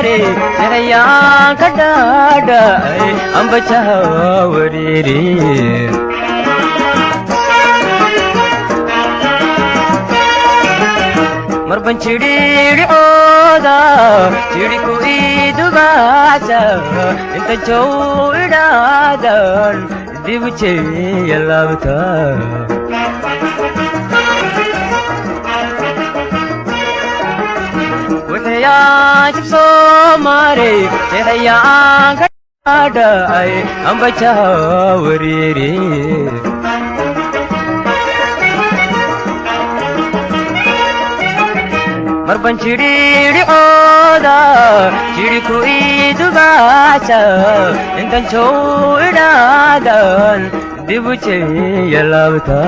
maray jeexayaan ka dhaadhacay ambajaha wareere marban jidhiidhicooda jidhiku idubaasa inta jow idhaadan dibu jeeya laabta wixiyaan jib soo maray jeexayaan ka dhaadhacay ambajaha wareere marban jidhiidhicooda jidhiku idubaasa intan jow idhaadan dibu jeeya laabta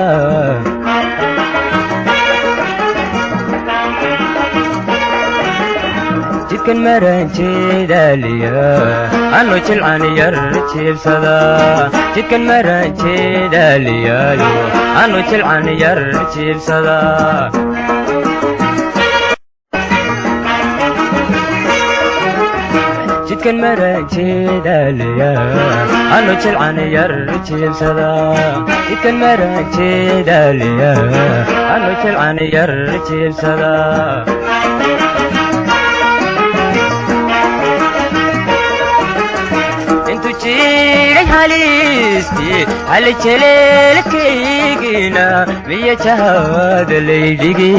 jidkan maran jeedaaliya anu jilcan yar jiibsada jidkan maran jeedaaliyaayo anu jilcan yar jiibsada jidkan maran jeedaaliya anu jilcan yar jiibsada jidkan maran jeedaaliya anu jilcan yar jiibsada intu jiray haliistii hal jeleelkaygina miya jahada laydhigi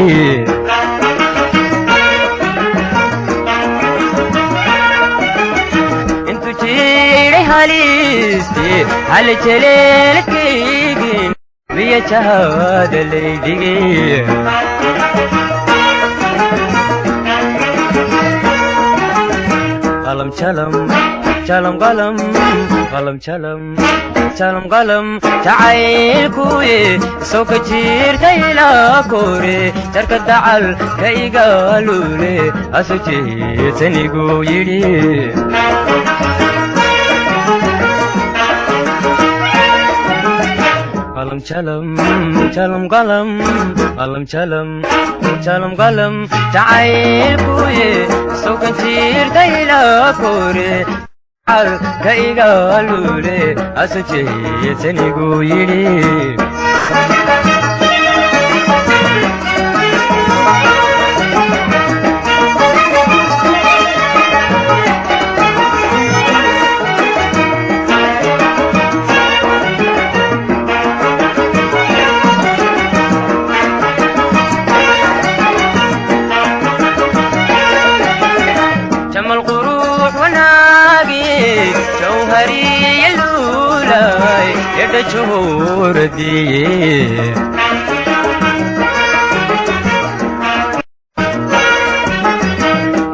intu jiray haliistii hal jeleelkaygina miya jahada laydhigi qalam jalam jalam qalam qalam jalam jalam qalam jacaylkuye soo ka jiirtay ilaa kore jarka dacal ka igaalule asu jeesanigu yidhi qalam jalam jalam qalam qalam jalam jalam qalam jacaylkuye soo ka jiirtay ilaa kore ka igaalule asu jeesanigu yidhi jamal quruux wanaagi jawhariya luulay yadha juhuradiye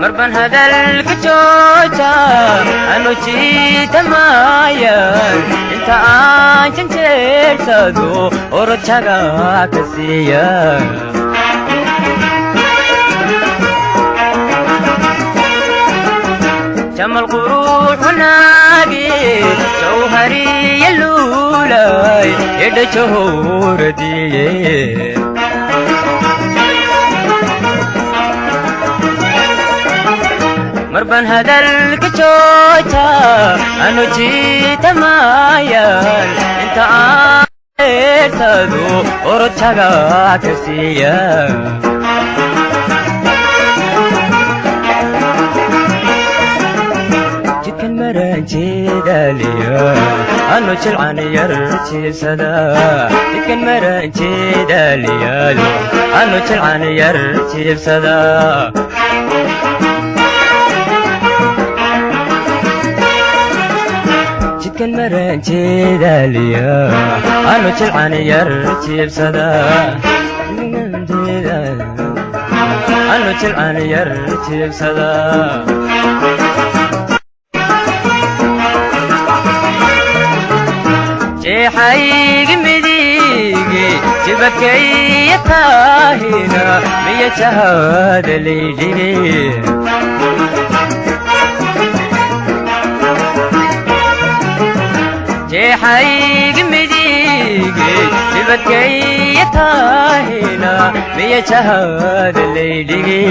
marban hadalka jooja anu jiitamayan inta aan janjeersado orojaga ka siiya jamal quruux wanaagi jawhariya luulay yadha juhuradiye marban hadalka jooja anu jiitamayan inta aan eersado orojaga ka siiya jidkan maran jeedaaliya anu jilcan yar jiibsada jidkan maran jeedaaliyaalo anu jilcan yar jiibsada jidkan maran jeedaaliya anu jilcan yar jiibsada anu jilcan yar jiibsada jeexaygi midigi jibakaya taahina miya jahada laydhigi jeexaygi midigi jibakaya taahina miya jahada laydhigi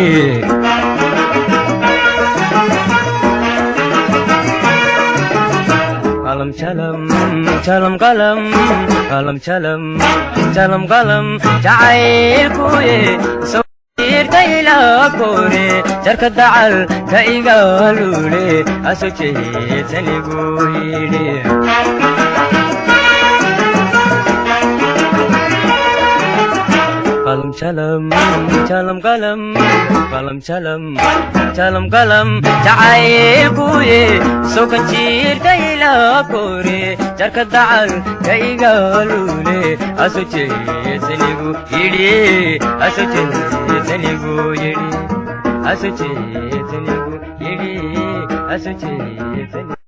Jalam qalam qalam jalam jalam qalam jacaylkuye sawirtayla kore jarka dacal ka igalule aso jeedsanigu yidhi. Qalam jalam jalam qalam qalam jalam jalam qalam jacaylkuye sokan jiirtayla kore jarka dacal ka igalule aso jeedsanigu yidhi aso jeedsanigu yidhi aso jeedsanigu yidhi aso jeedsanigu.